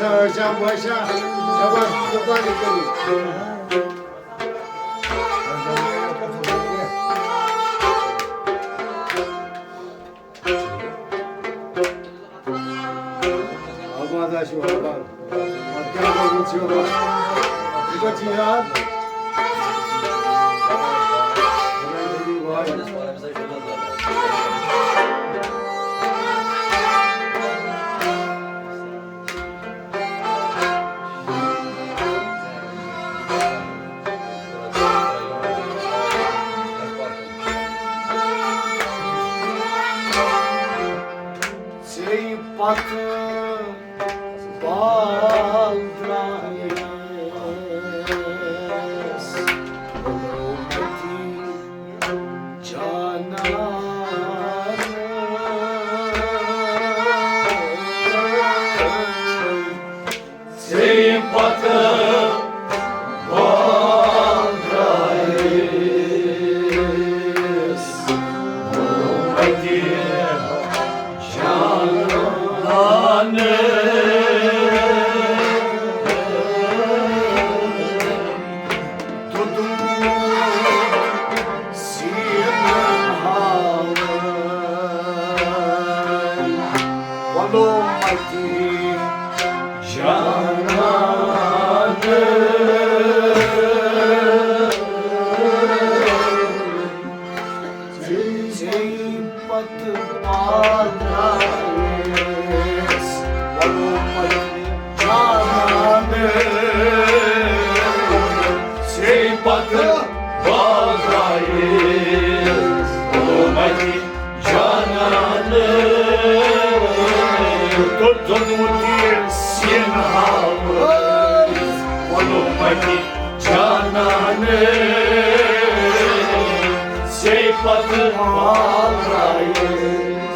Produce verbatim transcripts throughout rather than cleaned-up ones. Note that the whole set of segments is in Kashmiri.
شاباش، شاباش، شاباش، شاباش۔ آباد آسِو، آباد۔ اَتھ کیٛاہ گوٚمُت چھُ؟ یہِ کَتہِ چھِ یاد؟ ژے پتہٕ بال درٛایس غلامتی جانان۔ ژے پتہٕ بال درٛایس غلامتی جانان۔ تُلُم سیٖنہٕ ہاوان، وَنو مَتہِ جانان۔ ژے پتہٕ بال درٛایس غلامتی جانان۔ ژے پتہٕ بال درٛایس غلامتی جانان۔ تُلُم سیٖنہٕ ہاوان، وَنو مَتہِ جانان، ژے پتہٕ بال درٛایس۔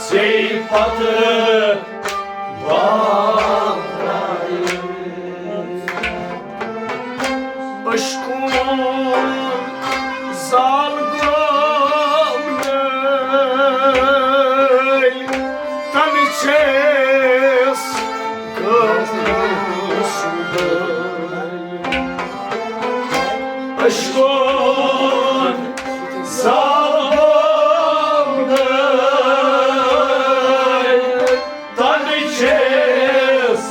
ژے پتہٕ بال درٛایس۔ عشقُن زال گوٚم نٔلۍ، تَلہٕ چھَس گٔمٕژ بٔلۍ۔ عشقُن زال گوٚم نٔلۍ، تَلہٕ چھَس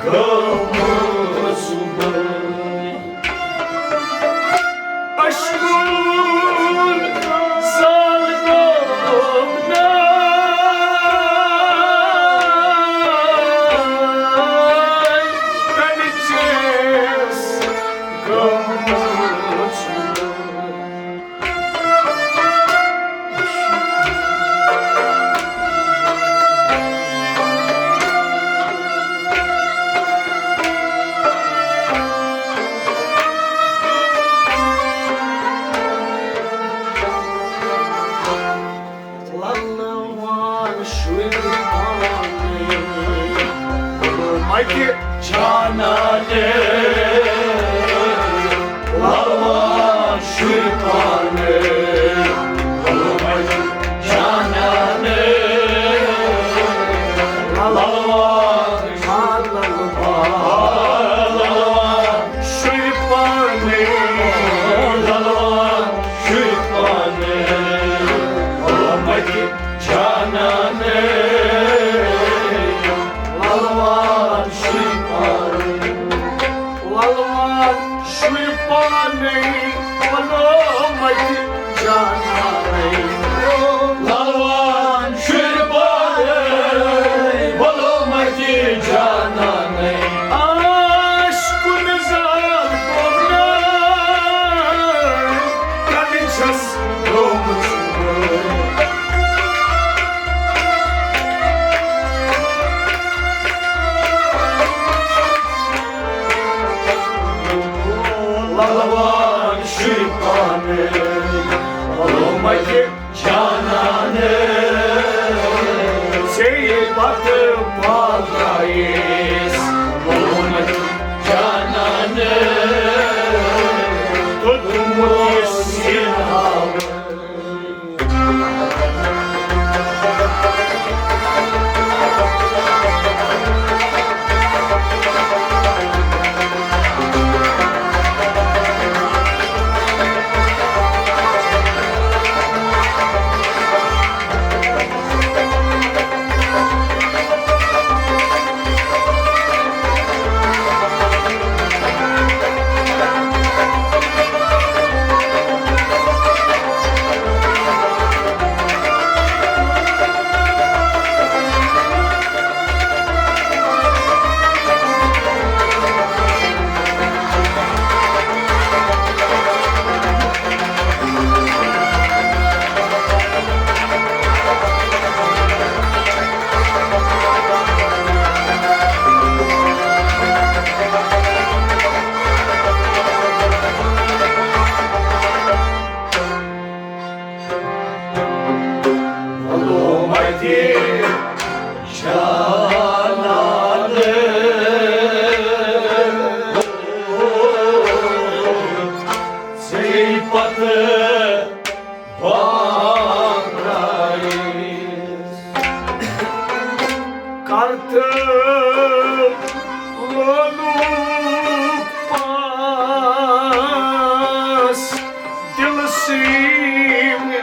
گٔمٕژ بٔلۍ۔ عشقُن زال گوٚم نٔلۍ، تَلہٕ چھَس گٔمٕژ بٔلۍ۔ للوان شُرۍ پانے، مَتہِ جانانے۔ للوان شُرۍ پانے، بولو مجید جانانے۔ للوان، ہاں للوان، للوان شُرۍ پانے، للوان شُرۍ پانے، بولو مجید جانانے۔ للوان شُرۍ پانے، للوان شُرۍ پانے، بولو مجید جانانے۔ للوان شُرۍ پانے، بولو مجید جانانے۔ عاشقُن زال کوٚرنَے، کَتہِ چھَس گوٚمُت۔ للوان شُرۍ پانے، بولو مجید جانانے۔ ژے پتہٕ پاگایس، بولو مجید جانانے۔ توٚتمُت یہِ سِنہٕ ہاوٕ۔ وَلومَتہِ جانانہٕ، ژے پتہٕ بانٛبرایس۔ کر تہٕ لولُک پاس، دِلہٕ سٕنٛدۍ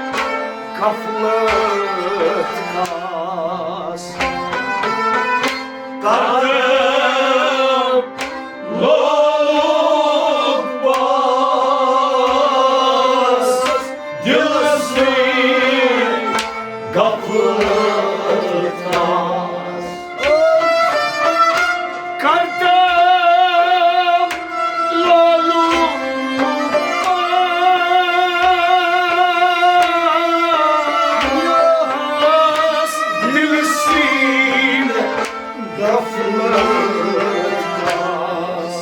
غفلت کاس۔ کر تہٕ لولُک پاس، دِلہٕ سٕنٛدۍ غفلت کاس۔ کر تہٕ لولُک پاس، دِلہٕ سٕنٛدۍ غفلت کاس۔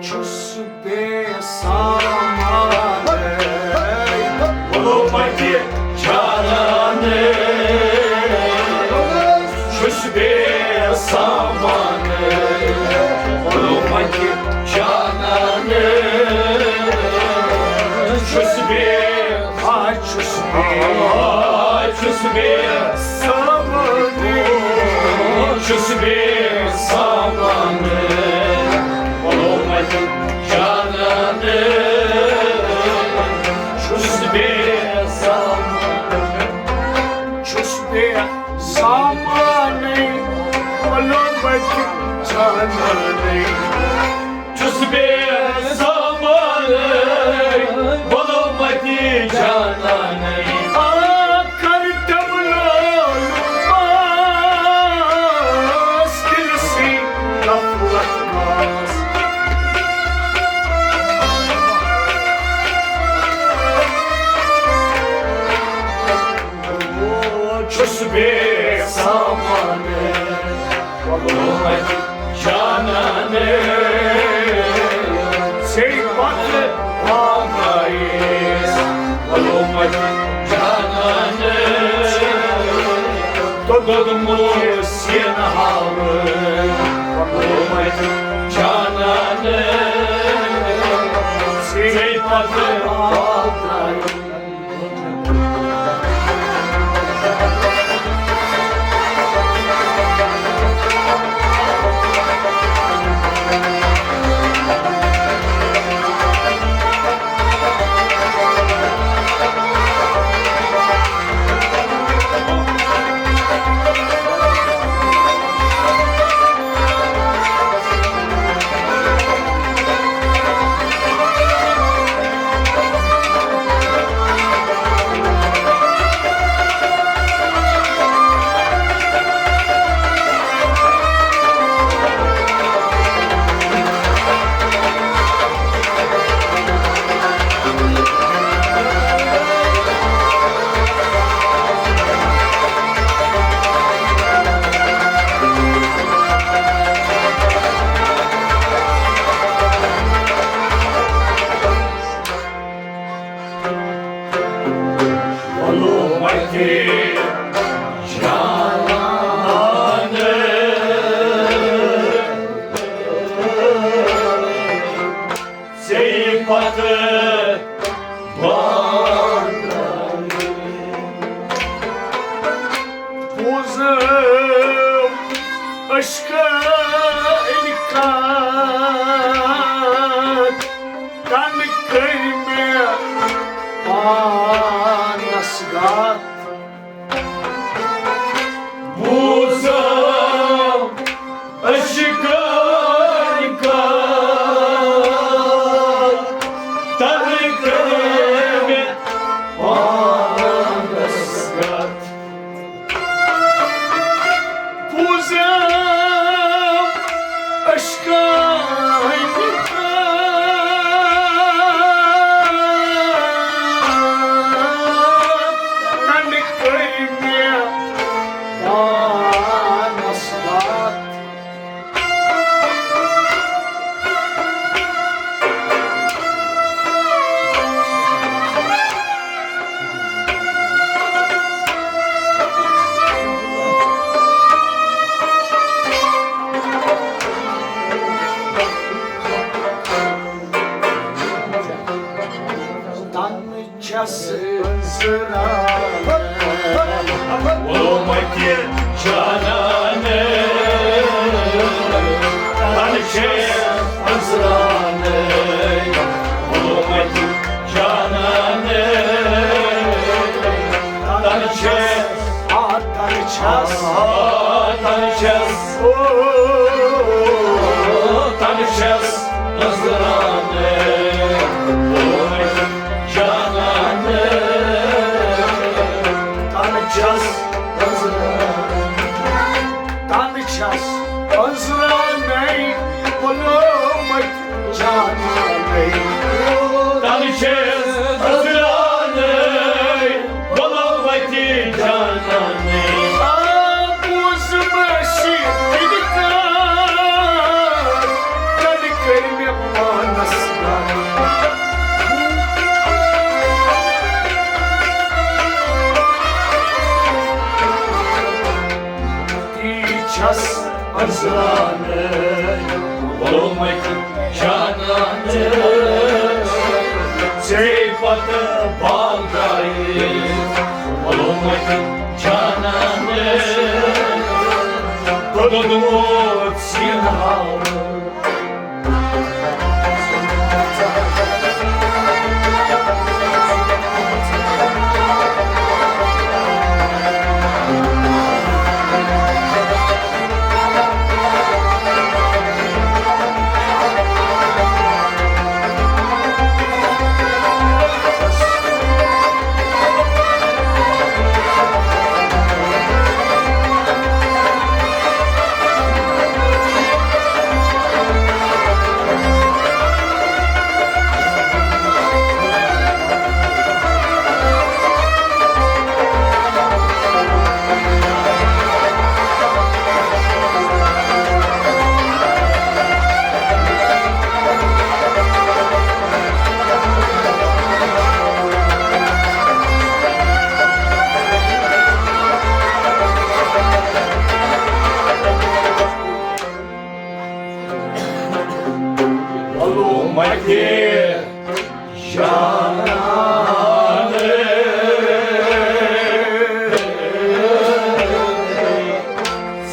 چھُس بے سامانے، وَلومَتہِ جانانہٕ۔ چھُس بے سامانے، وَلومَتہِ جانانہٕ۔ چھُس بے، آ، چھُس بے، آ، چھُس بے سامانے، چھُس بے سامانے، وَلومَتہِ جانانہٕ۔ چھُس بے سامانے، چھُس بے سامانے، وَلومَتہِ جانانے۔ چھُس بے سامانے، وَلومَتہِ جانانے۔ آ، کر تہٕ لولُک پاس، دِلہٕ سٕنٛدۍ غفلت کاس۔ چھُس بے سامانے، وَلومَتہِ جانانے۔ جانانہٕ، ژے پتہٕ ژے پتہٕ بانٛبرن۔ بوزم عشقہٕ انکار، تن کٔرۍ مےٚ پانس گتھ۔ بوزم عشقہٕ انکار، تن کٔرۍ مےٚ پانس گتھ۔ بوزم عشقہٕ انکار، تن کٔرۍ مےٚ پانس گتھ۔ تن چھس أنزرانے، ووٚلمُت جانانے۔ تن چھس أنزرانے، ووٚلمُت جانانے۔ تن چھس، آ، تن چھس، آ، تن چھس، او، تن چھس أنزرانے، ووٚلمُت جانانے۔ تن چھس أنزرانے، تن چھس أنزرانے، ووٚلمُت جانانے۔ تن چھس أنزرانے، ووٚلمُت جانانے۔ آ، بوز مےٚ شیٖرِتھ کتھ، تن کٔرۍ مےٚ پانس گتھ۔ تی چھس أنزرانے، ووٚلمُت جانانے۔ ژے پتہٕ بال درٛایہِ، ووٚلمُت جانانے۔ دوٚدمُت سیٖنہٕ ہاوٕ۔ مَتہِ جانان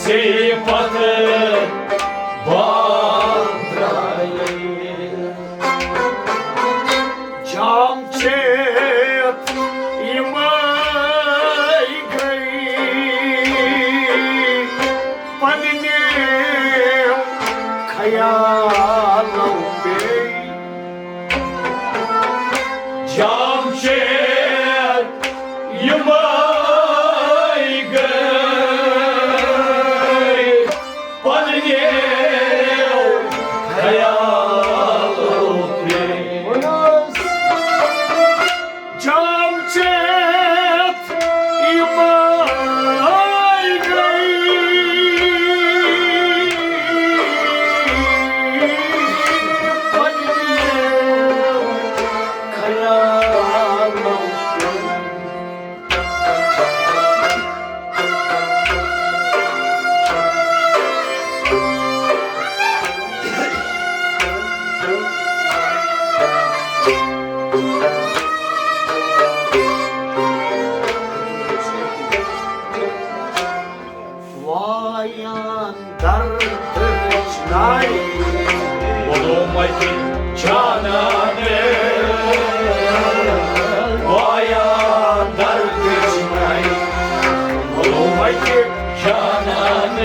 ژے پتہٕ بانٛبرایہِ۔ جام چیٚتھ یِمے گٔے پننیو خیالو پے۔ جام چیٚتھ یِمے گٔے پننیو خیالو پے۔ جام چیٚتھ یِمے گٔے پننیو خیالو پے۔ وایان دردٕچ نَے۔ ووٚلومَتہِ جانان۔ وایان دردٕچ نَے۔ ووٚلومَتہِ جانان۔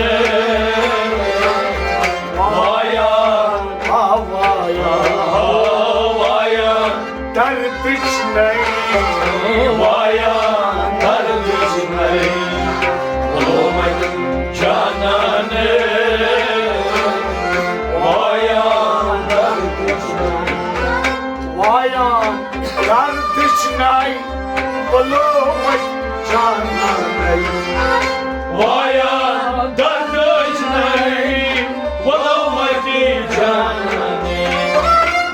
وایان، آ، وایان۔ آ، وایان۔ دردٕچ نَے۔ وایان دردٕچ نَے۔ ووٚلومَتہِ جانان۔ وایان دردٕچ نَے۔ وایان دردٕچ نَے۔ ووٚلومَتہِ جانان۔ وایان دردٕچ نَے۔ ووٚلومَتہِ جانان۔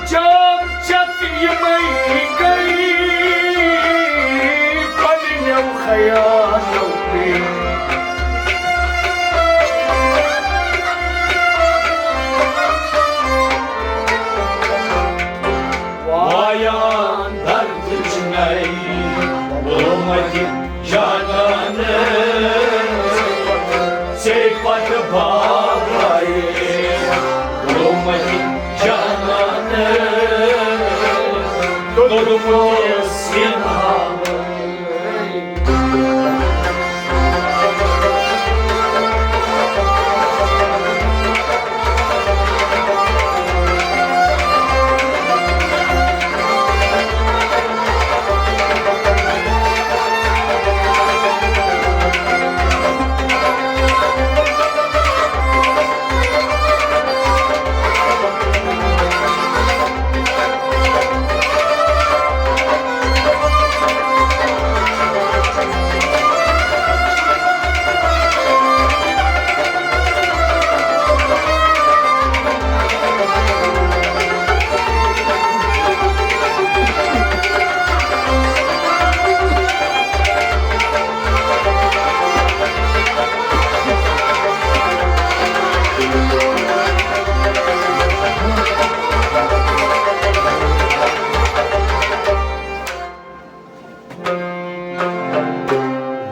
جام چیٚتھ یِمے گٔے پننیو خیالو پے۔ وایان دردٕچ نَے۔ ووٚلومَتہِ جانان۔ ژے پتہٕ بانٛبرایہِ۔ ووٚلومَتہِ جانان۔ دوٚدمُت سیٖنہٕ ہاوان۔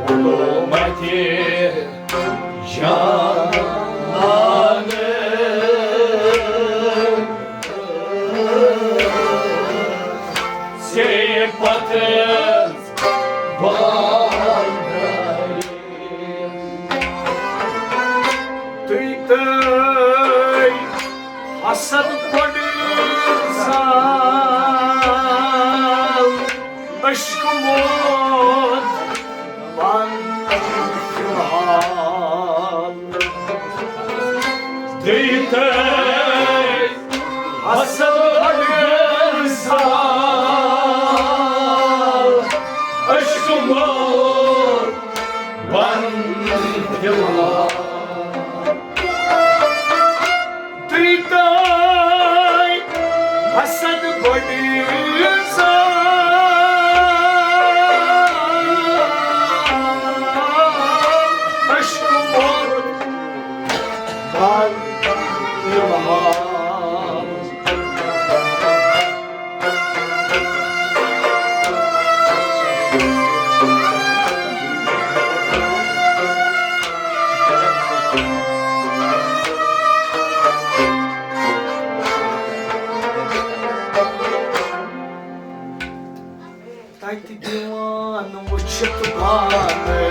ووٚلومَتہِ جانان۔ ژے پتہٕ بانٛبرایہِ۔ تُہۍ تہٕ حسد بٔڑ زال، عشق موت بند فی الحال۔ دیٖتَے حسد بٔڑ زال، عشق موت بند فی الحال۔ تُہۍ تہٕ حسد بٔڑ زال، عشق موت بند فی الحال۔ اَتہِ دِوان وٕچھِتھ پانَے،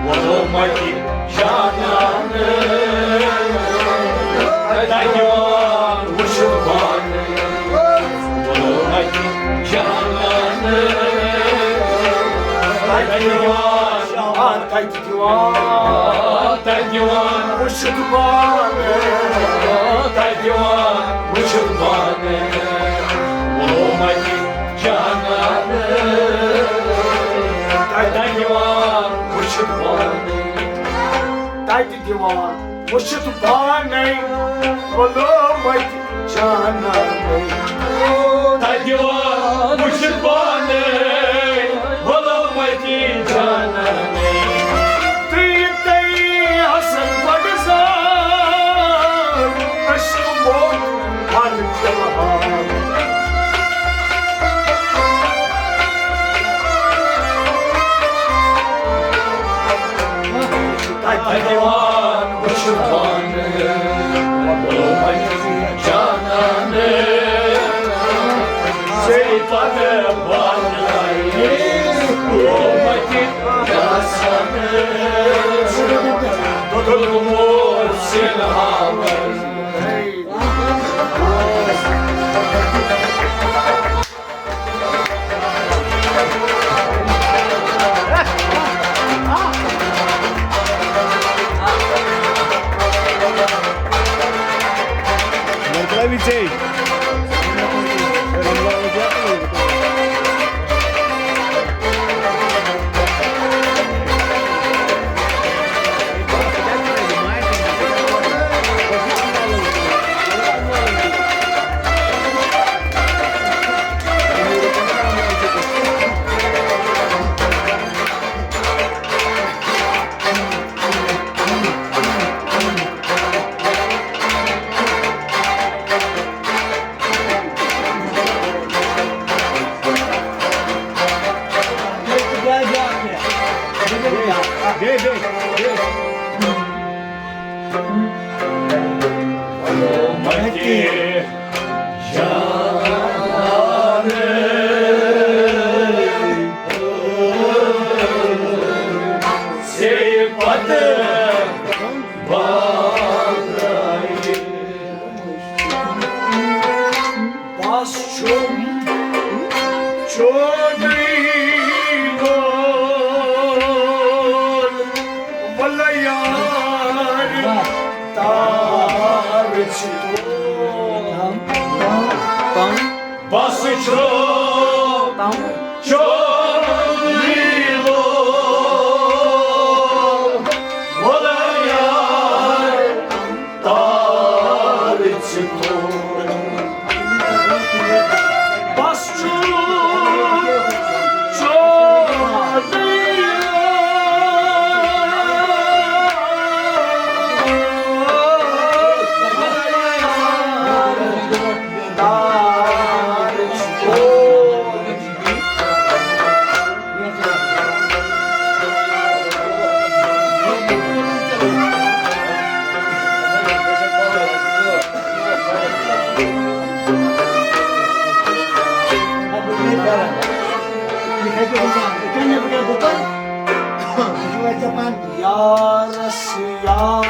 وَلو مَتہِ جانانَے۔ اَتہِ دِوان وٕچھِتھ پانَے، وَلو مَتہِ جانانَے۔ اَتہِ دِوان، اَتہِ دِوان، تَتہِ دِوان وٕچھِتھ پانَے، تَتہِ دِوان وٕچھِتھ پانَے، وَلو مَتہِ جانانَے۔ تَتہِ دِوان وٕچھِتھ پانَے، تَتہِ دِوان وٕچھِتھ پانَے، وَلو مَتہِ جانانَے۔ تَتہِ دِوان وٕچھِتھ پانَے، وَلو مَتہِ جانانَے۔ تہٕ یہِ تۄہہِ حسن بَٹہٕ زار، عشق موت ہر فِلحال۔ تَتہِ دِوان وٕچھِتھ پانہٕ، وَلو مَتہِ جانانہٕ، ژے پَتہٕ پانہٕ، وَلو مَتہِ جانانہٕ، دوٚپمو سِنہاوَن۔ بس چھُم چونٕے لول، وَلہٕ یار، تار چھِ تُل۔ بس چھُم چونٕے لول، وَلہٕ یار، تار چھِ تُل۔ بس چھُم چونٕے لول۔ یارس یار،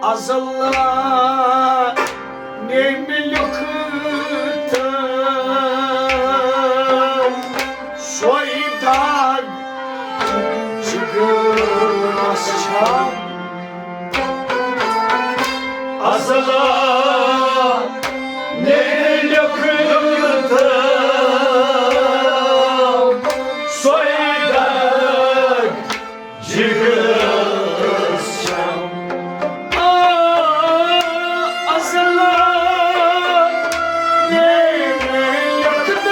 ازلا نے مےٚ لیوٚکھمُت سۄے داغ جگرس چھم۔ ازلا نے مےٚ لیوٚکھمُت سۄے داغ جگرس چھم۔ آ، ازلا نے مےٚ لیوٚکھمُت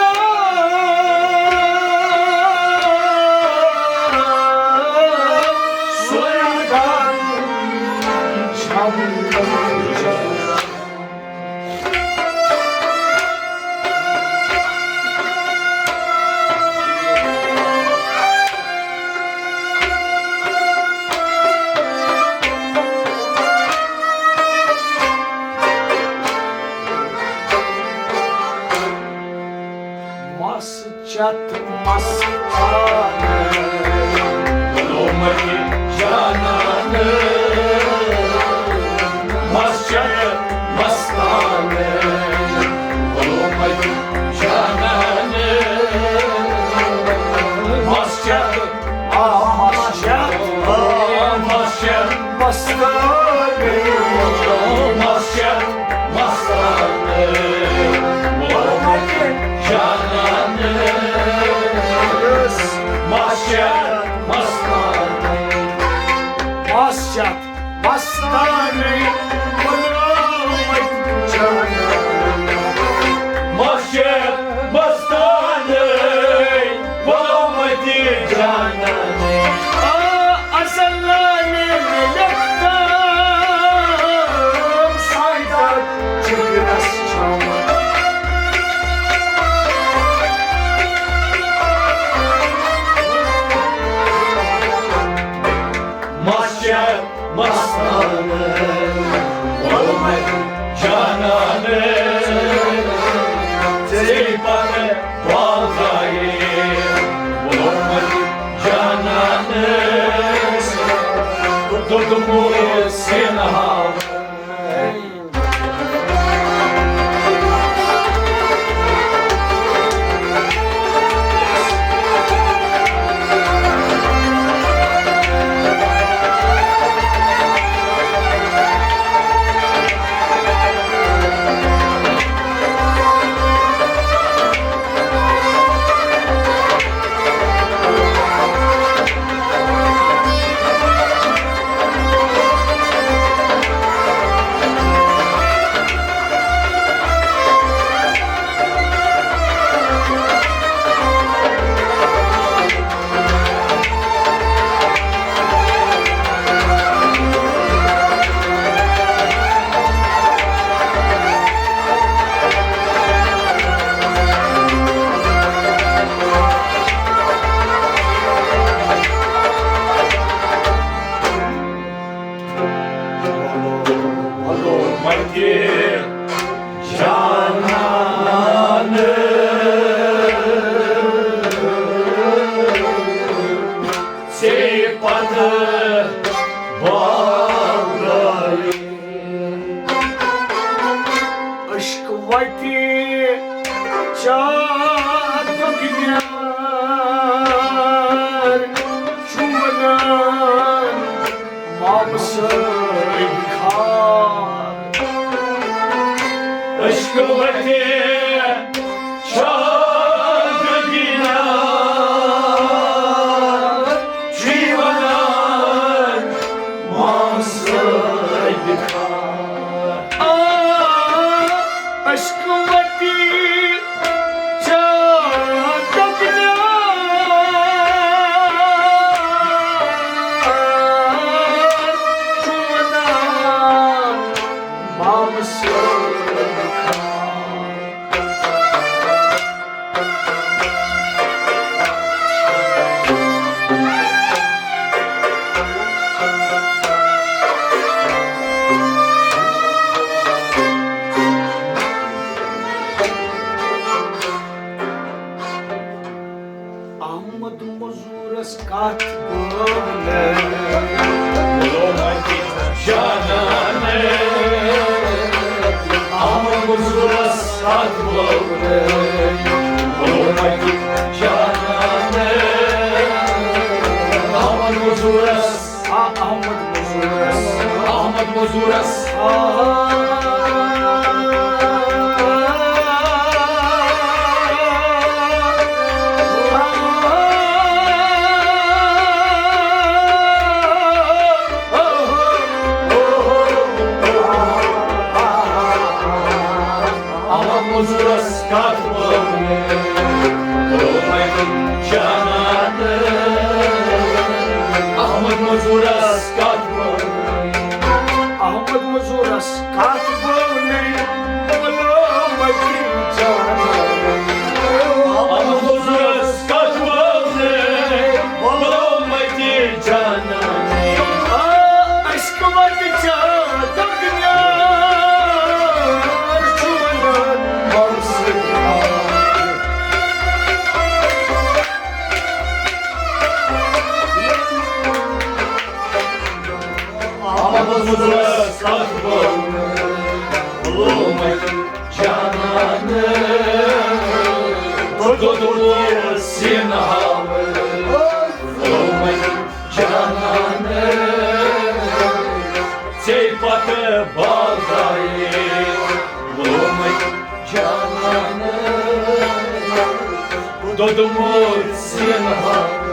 سۄے داغ چھم۔ مس چت مستانہٕ، لومہٕ جانانہٕ۔ مس چت مستانہٕ، لومہٕ جانانہٕ۔ مس چت، آ، مس چت، آ، مس چت مستانہٕ، مس چت مستانہٕ، ووٚنمُت جانانہٕ۔ مس چت مستانہٕ، مس چت مستانہٕ، ووٚنمُت جانانہٕ۔ مس چت مستانہٕ، ووٚنمُت جانانہٕ۔ آ، ازلا نے مےٚ لیوٚکھمُت سۄے داغ جگرس چھم۔ مس چت مستانہٕ، ووٚنمُت جانانہٕ۔ ژےٚ پتہٕ والایے، ووٚنمُت جانانہٕ۔ دوٚپمُت سینہٕ ہاو۔ جانان، ژے پتہٕ باغ عشق وتی چاہتک نیار، چونان مام صٲب خار۔ عشق وتی چاہتک نیار، چی ونان مام صٲب خار۔ آ، عشق وتی چاہتک نیار، چونان مام صٲب خار۔ احمد مزورس کتھ بٲونہٕ۔ جانان، احمد مزورس کتھ بٲونہٕ۔ جانان، احمد مزورس، آ، احمد مزورس، احمد مزورس۔ احمد مزورس کتھ بٲونہٕ، جانان۔ احمد مزورس کتھ بٲونہٕ۔ احمد مزورس کتھ بٲونہٕ، بلومتی جانان۔ احمد مزورس کتھ بٲونہٕ، بلومتی جانان۔ آ، عشق وتی چاہتک نیار، چونان مام صٲب خار۔ احمد مزورس کتھ بٲونہٕ، لومت جانان، دوٚدمُت سیٖنہٕ ہاوٕ، لومت جانان، ژے پتہٕ باغ آیے، لومت جانان، دوٚدمُت سیٖنہٕ ہاوٕ۔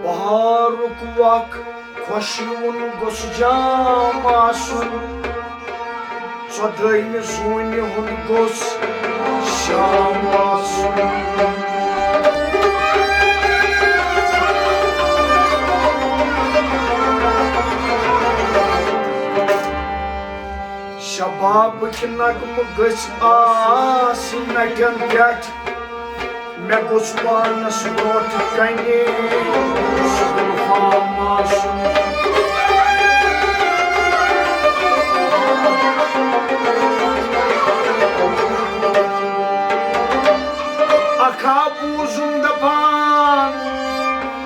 بہارُک وق خۄشیوُن گوٚژھ جام آسُن، ژۄدٲہمہِ زوٗنہِ ہُنٛد گوٚژھ شام آسُن۔ شبابٕکۍ نغمہٕ گٔژھۍ آسٕنۍ نَٹٮ۪ن پٮ۪ٹھ۔ مےٚ گوٚژھ پانس برونٛٹھ کنہِ سُہ گُلفام آسُن۔ اکھا بوٗزُم دپان،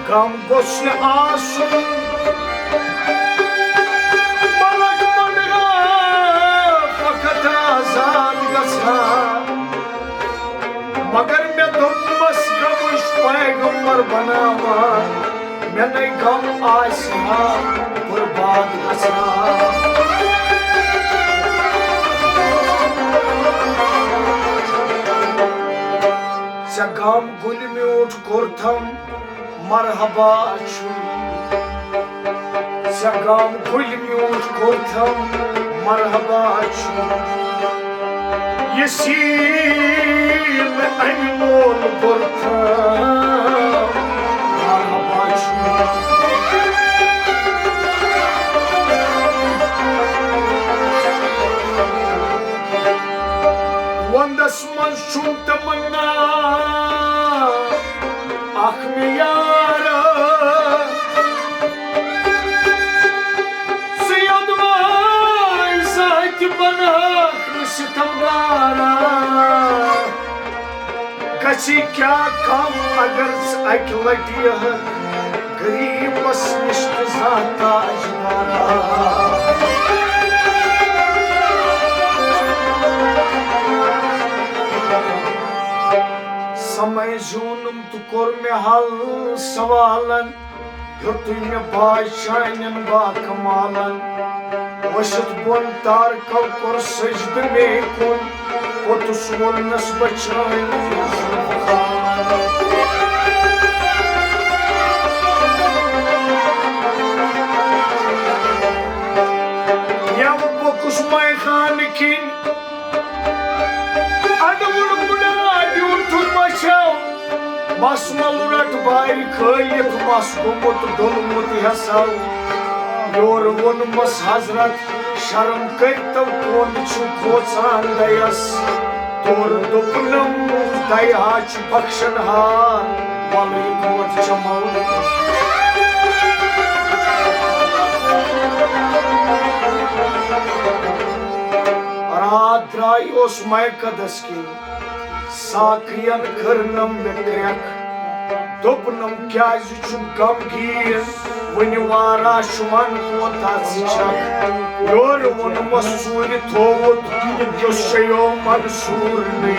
غم گوٚژھ نہٕ آسُن۔ ملک بنگا فقط آزاد گژھان۔ مگر مےٚ دوٚپمس، غمٕچ پیغمبر بناوان، مےٚ نے غم آسہِ ہا قربان گژھان۔ گام گُلۍ میوٗٹھ کوٚرتھم مرحبا چھُ۔ ژےٚ گام گُلۍ میوٗٹھ کوٚرتھم مرحبا چھُ۔ یہِ سیٖل اَمہِ لول کوٚرتھم مرحبا چھُ۔ وندس منٛز چھُم تمنا اکھ مےٚ یارا، ژٕ یوٚدوَے زانٛہہ تہِ بنہکھ نہٕ ستمگارا۔ گژھی کیٛاہ کم اگر ژٕ اکہِ لٹہِ یِہکھ غریبس نِش تہِ زانٛہہ تاجدارا۔ سمے زیوٗنُم تہٕ کوٚر مےٚ حل سوالن، ہیوٚتُے مےٚ باے چانٮ۪ن باکمالن۔ ؤسِتھ بۄن تارکو کوٚر سجدٕ مے کُن، پوٚتُس ووٚننس بہٕ چٲنۍ زُلفہٕ خالن۔ یَوٕ پوٚکُس مے خانہٕ کِنۍ، اَدٕ وُڑ بُڑا بیوٗٹھُس بچھو۔ مس ملُرٹ بارِ کھٲلِتھ مس گوٚمُت ڈوٚلمُت ہٮ۪سل۔ یورٕ ووٚنمس حضرت شرم کٔرۍتو کوٚنٛد چھُ کھوژان دَیَس۔ تورٕ دوٚپنم دَیہِ ہا چھُ بخشن ہار، وَلہٕ یِکوَٹ چَمو۔ راتھ درٛاے اوس مے قدس کِنۍ۔ ساقین کٔرنم مےٚ کرٛٮ۪کھ۔ دوٚپنم، کیٛازِ چھُکھ غمگیٖن؟ وُنہِ واراہ چھُ، وَن کوتاہ ژٕ چھَکھ؟ یورٕ ووٚنمس، ژوٗرِ تھووُتھ یُس چیٚیو منصوٗر نٕے۔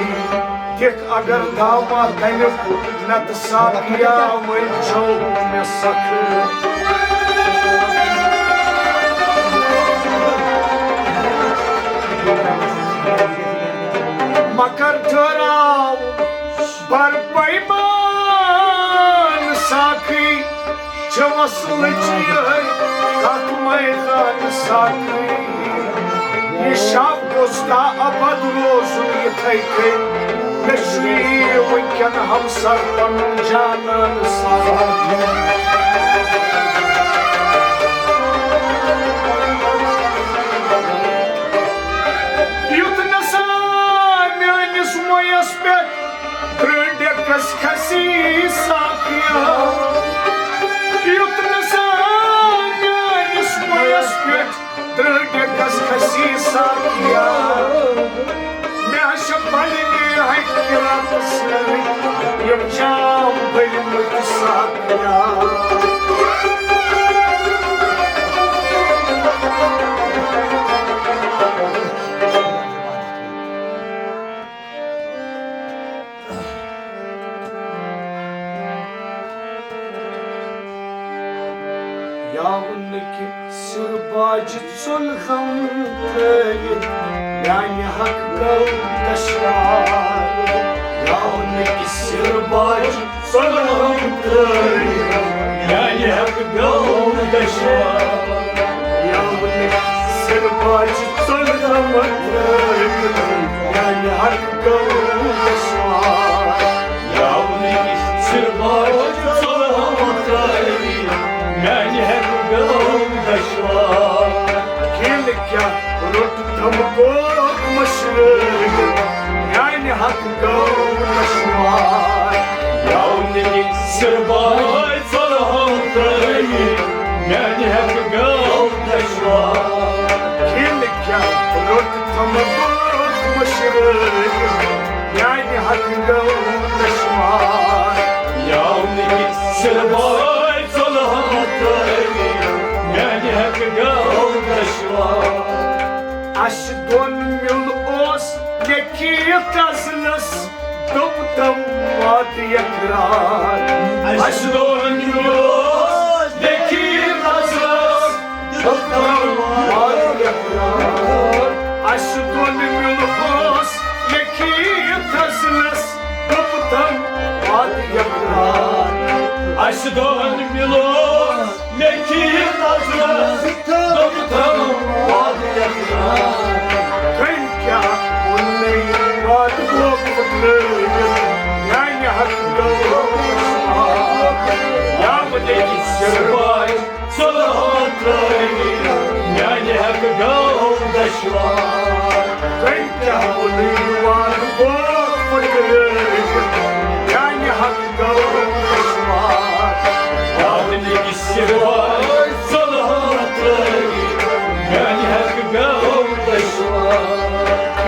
دِکھ اگر دامہ تَمیُک، نتہٕ ساقیا وۄنۍ چھو مےٚ سخ۔ مگر ٹھہراو بر پیمان ساقی، چھوس لٔچی یِہے کتھ میدان ساقی۔ یہِ شب گوٚژھ تا ابد روزُن یِتھے کٔنۍ۔ مےٚ چھُ یہِ وٕنکٮ۪ن ہمسر پنُن جانان ساقی۔ یُتھ نسا میٲنِس مویس پٮ۪ٹھ ترٛےٚ ڈیکس کھسی ساقیا۔ یُتھ نسا میٲنِس مویس پٮ۪ٹھ ترٛےٚ ڈیکس کھسی ساقیا۔ مےٚ چھِ پننہِ حقیٖرت سۭتۍ یِم جام بٔرمٕتۍ ساقیا۔ یا وُنہِ کہِ سِر باجہِ ژوٚل غم ترٲوِتھ، میانہِ حق گوٚو دشوار۔ یا وُنہِ کہِ سِر باجہِ ژوٚل غم ترٲوِتھ، میانہِ حق گوٚو دشوار۔ یا وُنہِ کہِ سِر باجہِ ژوٚل غم ترٲوِتھ، میانہِ حق گوٚو دشوار۔ یا وُنہِ کہِ سِر باجہِ ژوٚل غم ترٲوِتھ، میانہِ حق گوٚو دشوار۔ کِنہٕ کیٛاہ روٚٹ تم کوک مٔشرٲوِتھ، میانہِ حق گوٚو دشوار۔ یا وُنہِ کہِ سِر باجہِ ژوٚل غم ترٲوِتھ، میانہِ حق گوٚو دشوار۔ کِنہٕ کیٛاہ روٚٹ تم کوک مٔشرٲوِتھ، میانہِ حق گوٚو دشوار۔ یا وُنہِ کہِ سِر باجہِ ژوٚل غم ترٲوِتھ، میانہِ حق گوٚو دشوار۔ اَسہِ دۄن میُل اوس لیکھِتھ ازلس، دوٚپ تم وعدٕ اقرار۔ اَسہِ دۄن میُل اوس لیکھِتھ ازلس، دوٚپ تم وعدٕ اقرار۔ اَسہِ دۄن میُل اوس لیکھِتھ ازلس، دوٚپ تم اَسہِ دۄن مِلوس لیٚکھِتھ نظرس، دوٚپُن تھاوُن وعدٕ یقرار۔ کٔمۍ کیٛاہ ووٚنُے وعدٕ گوٚو پھُٹرٲوِتھ، میٛانہِ حقہٕ گوٚو دُشوار۔ یا وۄنۍ أکِس سِرباے ژۄلہٕ ہا ترٛٲوِتھ، میٛانہِ حقہٕ گوٚو دُشوار۔ کٔمۍ کیٛاہ ووٚنُے وعدٕ گوٚو پھُٹرٲوِتھ، میٛانہِ حقہٕ گوٚو دُشوار۔ وعدٕ أکِس سِرباے ژۄلہٕ ہا ترٛٲوِتھ، میٛانہِ حقہٕ گوٚو دُشوار۔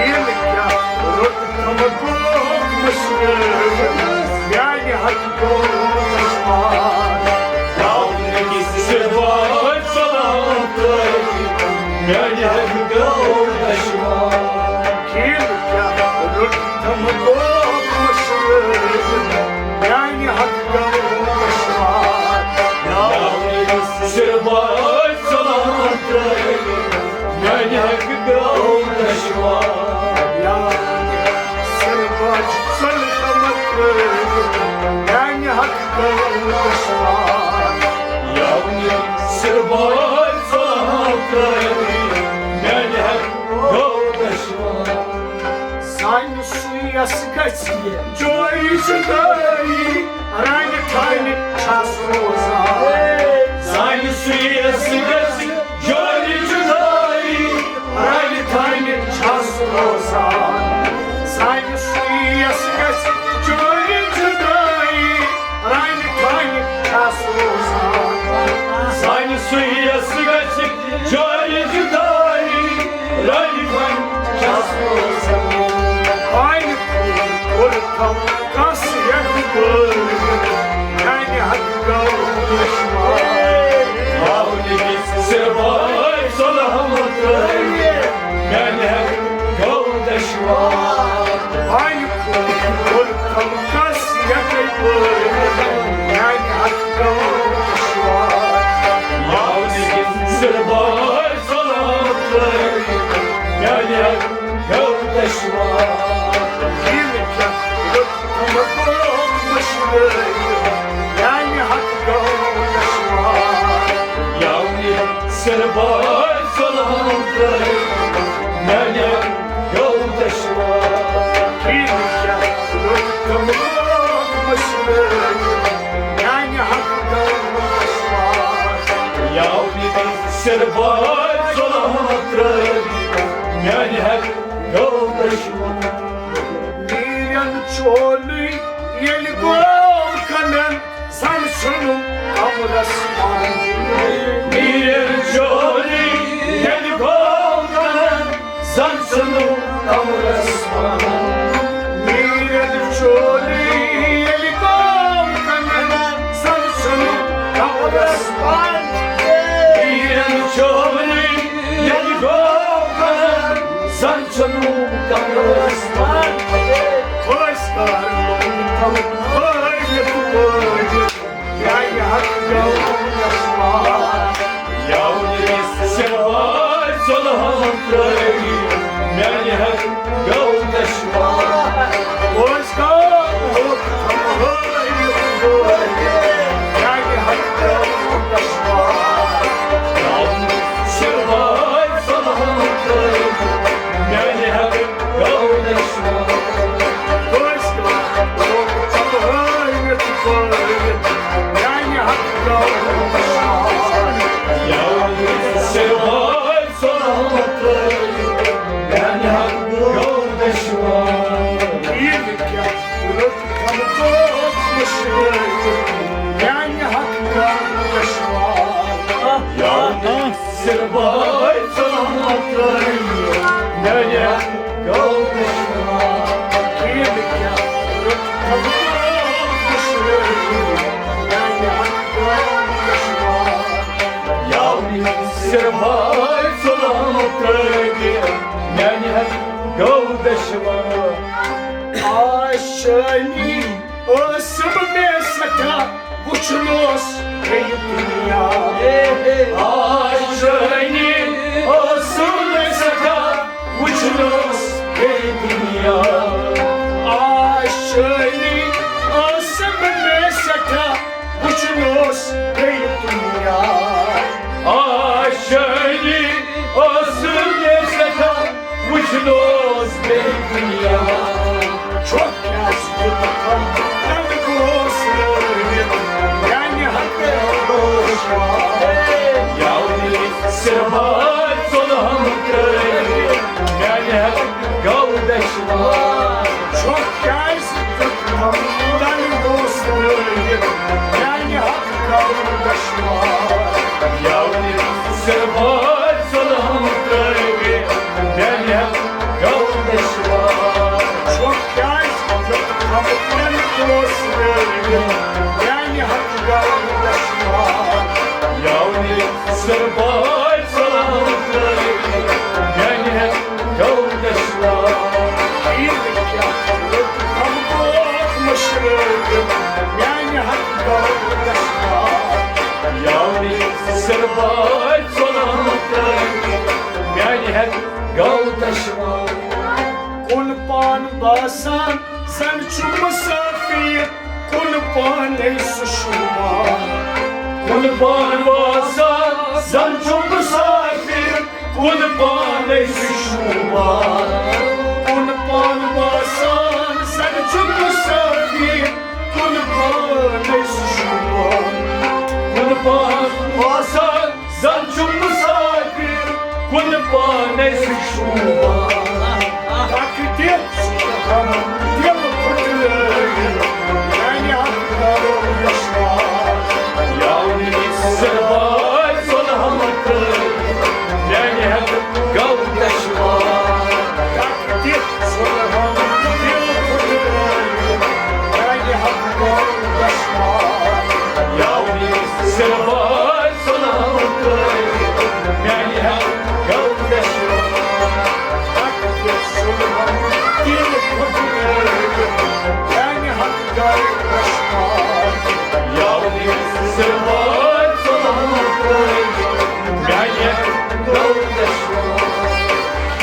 ییٚلہِ کیٛاہ روٚٹ تِم گوٚو مٔشرٲوِتھ، میٛانہِ حقہٕ گوٚو دُشوار۔ وعدٕ أکِس سِرباے ژۄلہٕ ہا ترٛٲوِتھ، میٛانہِ حقہٕ گوٚو دُشوار۔ ییٚلہِ کیٛاہ روٚٹ تِم گوٚو مٔشرٲوِتھ، میٛانہِ حقہٕ گوٚو دُشوار۔ یا سِرباے ژۄلہٕ ہا ترٛٲوِتھ، میٛانہِ حقہٕ گوٚو دُشوار۔ یا سِرباے ژۄلہٕ ہا ترٛٲوِتھ، میٛانہِ حقہٕ گوٚو دُشوار۔ یا سِرباے ژۄلہٕ ہا ترٛٲوِتھ، میٛانہِ حقہٕ گوٚو دُشوار۔ سانہِ سُیَس گژھِ جوری جدٲیی، رنہِ تھانہِ چھَس روزان۔ سانہِ سُیَس گژھِ جوری جدٲیی، رنہِ تھانہِ چھَس روزان۔ سانہِ سُیَس گژھِ جوری جدٲیی، رنہِ تھانہِ چھَس روزان۔ سانہِ سُیَس گژھِ جوری جدٲیی، رنہِ تھانہِ چھَس روزان۔ آیہِ کوٚر تھم کس یتھ بٲرِتھ، میانہِ حقہٕ گوٚو دُشوار۔ آونہِ گژھِ سِرباے ژۄلہٕ ہا ترٛٲوِتھ، میانہِ حقہٕ گوٚو دُشوار۔ آیہِ کوٚر تھم کس یتھ بٲرِتھ، میانہِ حقہٕ گوٚو دُشوار۔ آونہِ گژھِ سِرباے ژۄلہٕ ہا ترٛٲوِتھ، میانہِ حقہٕ گوٚو دُشوار۔ ییٚلہِ کیٛاہ لوٚگ تِم گوٚو مٔشرٲوِتھ، میانہِ حقہٕ گوٚو دُشوار۔ یاونہِ سِرباے ژۄلہٕ ہا ترٛٲوِتھ، میانہِ حقہٕ گوٚو دُشوار۔ ییٚلہِ کیٛاہ لوٚگ تِم گوٚو مٔشرٲوِتھ، میانہِ حقہٕ گوٚو دُشوار۔ یاونہِ سِرباے ژۄلہٕ ہا ترٛٲوِتھ، میانہِ حقہٕ گوٚو دُشوار۔ میٖرن چونُے ییٚلہِ گوٚو کنن، زن ژھُنُم کمرس منٛز۔ میٖرن چونُے ییٚلہِ گوٚو کنن، زن ژھُنُم کمرس منٛز۔ میٖرن چونُے ییٚلہِ گوٚو کنن، زن ژھُنُم کمرس منٛز۔ میٖرن چونُے ییٚلہِ گوٚو کنن، زن ژھُنُم کمرس منٛز۔ خۄش کر لوٚگ تھم ہٲوِتھ بٲوِتھ، میانہِ حقہٕ گوٚو دُشوار۔ یاونہِ سِرباے ژۄلہٕ ہا ترٛٲوِتھ، میانہِ حقہٕ گوٚو دُشوار۔ خۄش کر لوٚگ تھم ہٲوِتھ بٲوِتھ، میانہِ حقہٕ گوٚو دُشوار۔ یاونہِ سِرباے ژۄلہٕ ہا ترٛٲوِتھ، میانہِ حقہٕ گوٚو دُشوار۔ خۄش کر لوٚگ تھم ہٲوِتھ بٲوِتھ، میانہِ حقہٕ گوٚو دُشوار۔ یاونہِ سِرباے ژۄلہٕ ہا ترٛٲوِتھ، میانہِ حقہٕ گوٚو دُشوار۔ ییٚلہِ کیٛاہ لوٚگ تھم گوٚو مٔشرٲوِتھ، میانہِ حقہٕ گوٚو دُشوار۔ یاونہِ سِرباے ژۄلہٕ ہا ترٛٲوِتھ، میانہِ حقہٕ گوٚو دُشوار۔ ییٚلہِ کیٛاہ لوٚگ تھم گوٚو مٔشرٲوِتھ، میانہِ حقہٕ گوٚو دُشوار۔ یاونہِ سِرباے ژۄلہٕ ہا ترٛٲوِتھ، میانہِ حقہٕ گوٚو دُشوار۔ آشٲنی ٲسٕم مےٚ سٮ۪ٹھاہ، وٕچھُن اوس بیٚیہِ دُنیا۔ آشٲنی ٲسٕم مےٚ سٮ۪ٹھاہ، وٕچھُن اوس بیٚیہِ دُنیا۔ آشٲنی ٲسٕم مےٚ سٮ۪ٹھاہ، وٕچھُن سرباے ژۄلہم ترٲوِتھ، میانہِ ہیٚتھ گوٚو دشوار۔ چھۄکھ کیازِ دیُت تٔمۍ دوستہٕ لٲگِتھ، میانہِ ہیٚتھ گوٚو دشوار۔ یاونہِ سرباے ژۄلہم ترٲوِتھ، میانہِ ہیٚتھ گوٚو دشوار۔ چھۄکھ کیازِ دیُت تٔمۍ دوستہٕ لٲگِتھ، میانہِ ہیٚتھ گوٚو دشوار۔ یاونہِ سرباے ژۄلہم ترٲوِتھ، میانہِ ہیٚتھ گوٚو دشوار۔ عیٖد کیٛاہ تھم گوٚو مشرٲوِتھ، میانہِ ہیٚتھ گوٚو دشوار۔ یاونہِ سرباے ژۄلہم ترٲوِتھ، میانہِ ہیٚتھ گوٚو دشوار۔ کُن پان باسان زن چھُ مسافر، کُن پانے سُہ شوٗبان۔ کُن پان باسان زن چھُ مسافر، کُن پانے سُہ شوٗبان۔ کُن پان باسان زن چھُ مسافر، کُن پانے سُہ شوٗبان۔ کُن پان باسان زن چھُ مسافر، کُن پانے سُہ شوٗبان۔ تھکھ دِتھ ژٕ غمہٕ دِل پھُٹرٲوِتھ، میانہِ ہیٚتھ گوٚو دشوار۔ یاونہِ سرباے ژۄلہم ترٲوِتھ، میانہِ ہیٚتھ گوٚو دشوار۔ تھکھ دِتھ ژٕ غمہٕ دِل پھُٹرٲوِتھ، میانہِ ہیٚتھ گوٚو دشوار۔ یاونہِ سرباے ژۄلہم ترٲوِتھ، میانہِ ہیٚتھ گوٚو دشوار۔ تھکھ دِتھ ژٕ غمہٕ دِل پھُٹرٲوِتھ، میانہِ ہیٚتھ گوٚو دشوار۔ یاونہِ سرباے ژۄلہم ترٲوِتھ، میانہِ ہیٚتھ گوٚو دشوار۔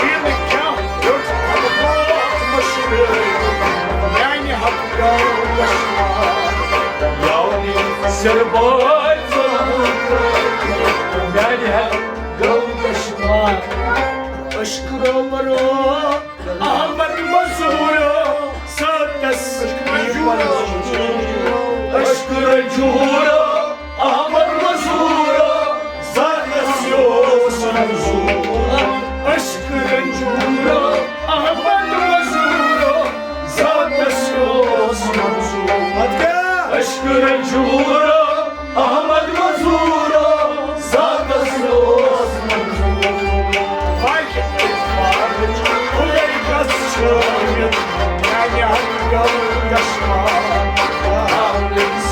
ییٚلہِ کیٛاہ ہیوٚت پتہٕ ووت مٔشرٲوِتھ، میانہِ ہیٚتھ گوٚو دشوار۔ یاونہِ سرباے ژۄلہم ترٲوِتھ، میانہِ ہیٚتھ گوٚو دشوار۔ عشق رو برو احمد مزورو، ذاتس عشق رنجورو، احمد مزورو، ذاتس یوس منظور۔ عشق رنجورو، احمد مزورو، ذاتس یوس منظور۔ عشق رنجورو، احمد مزورو، ذاتس اوس منظور۔ پاکہِ عرفانٕچ خداے گژھ چھٲوِتھ، میانہِ ہیٚتھ گوٚو دشوار۔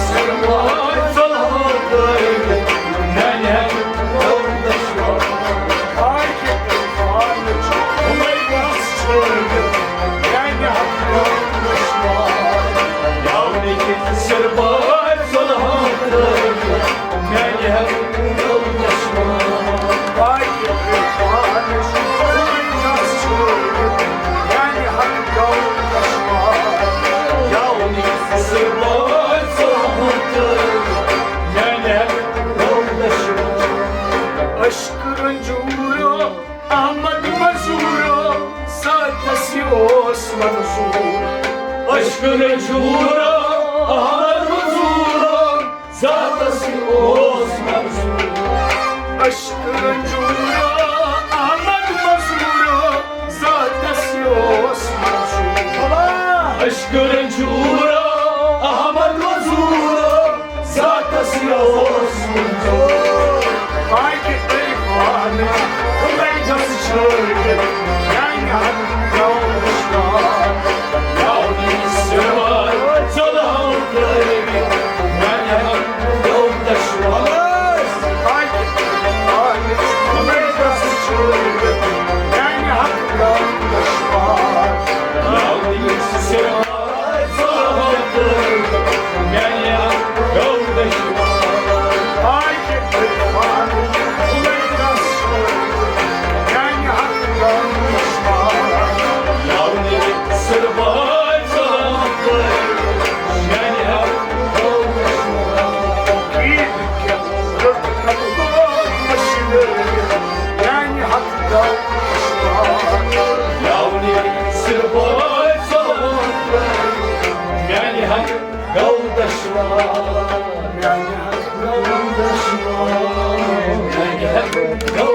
سرباے ژۄلہم ترٲوِتھ، میانہِ ہیٚتھ گوٚو دشوار۔ پاکہِ عرفانٕچ خداے گژھ چھٲوِتھ، میانہِ ہیٚتھ گوٚو دشوار۔ یاونہِ سرباے ژۄلہم ترٲوِتھ، میانہِ ہیٚتھ گوٚو دشوار۔ پاکہِ عرفانٕچ خداے گژھ چھٲوِتھ، میانہِ ہیٚتھ گوٚو دشوار۔ یاونہِ سرباے ژۄلہم ترٲوِتھ، میانہِ ہیٚتھ گوٚو دشوار۔ عشق رنجورو، احمد مزورو، ذاتس یوس منظور۔ عشق رنجورو، احمد مزورو، ذاتس اوس منظور۔ عشق رنجورو، احمد مزورو، ذاتس اوس منظور۔ عشق رنجورو، احمد مزورو، ذاتس اوس منظور۔ پاکہِ عرفانٕچ خداے گژھ چھٲوِتھ، میانہِ ہیٚتھ گوٚو دشوار۔ یاونہِ سرباے ژۄلہم ترٲوِتھ، میانہِ ہیٚتھ گوٚو دشوار۔ پاکہِ عرفانٕچ خداے گژھ چھٲوِتھ، میانہِ ہیٚتھ گوٚو دشوار۔ یاونہِ سرباے ژۄلہم ترٲوِتھ، میانہِ ہیٚتھ گوٚو دشوار۔ پاکہِ عرفانٕچ خداے گژھ چھٲوِتھ، میانہِ ہیٚتھ گوٚو دشوار۔ یاونہِ سرباے ژۄلہم ترٲوِتھ، میانہِ ہیٚتھ گوٚو دشوار۔ عیٖد کیٛاہ لُطف اندوز مٔشرٲوِتھ، میانہِ ہیٚتھ گوٚو دشوار۔ یاونہِ سرباے ژۄلہم ترٲوِتھ، میانہِ ہیٚتھ گوٚو دشوار۔ میانہِ ہیٚتھ گوٚو دشوار۔ میانہِ ہیٚتھ گوٚو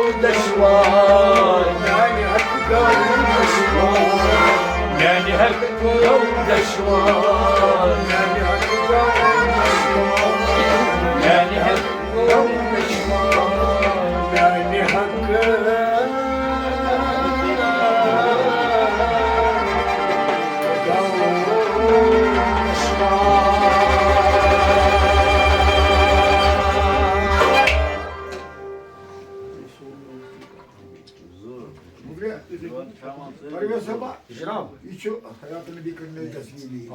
پرویز صٲبا، جناب۔ یہِ چھُ حیات نبی کٔرمٕژ تصویٖر۔